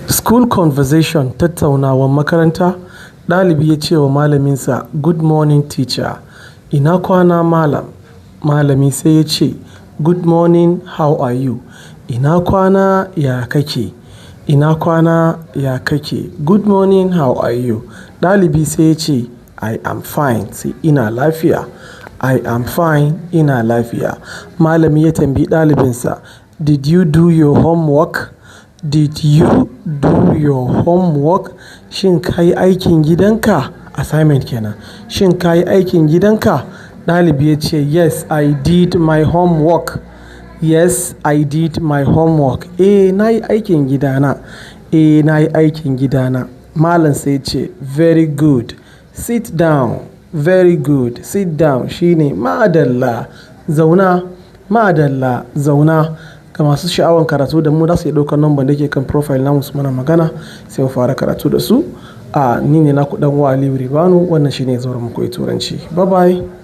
School conversation, tattaunawar makaranta. Ɗalibi ya ce wa malaminsa, "Good morning, teacher." Ina kwana, malam. Malami sai ya ce, "Good morning, how are you?" Ina kwana, ya kake? Ina kwana, ya kake? Good morning, how are you? Ɗalibi sai ya ce, "I am fine." Sai ina lafiya. I am fine, ina lafiya. Malami ya tambayi ɗalibinsa, "Did you do your homework?" Did you do your homework? Shin ka yi aikin gidanka? Assignment kenan. Shin ka yi aikin gidanka? Ɗalibi ya ce, "Yes, I did my homework." Yes, I did my homework. Eh, na yi aikin gidana. Eh, na yi aikin gidana. Malam sai ya ce, "Very good. Sit down." Very good. Sit down shine madalla. Zauna. Madalla. Zauna. Ga masu sha'awan karatu da mu, za su iya ɗaukar number da ke kan profile namu su mana magana, sai mu fara karatu da su. A ni ne naku ɗan uwa Aliyu Ribanu. Wannan shine zauren mu koyi Turanci. Bye bye.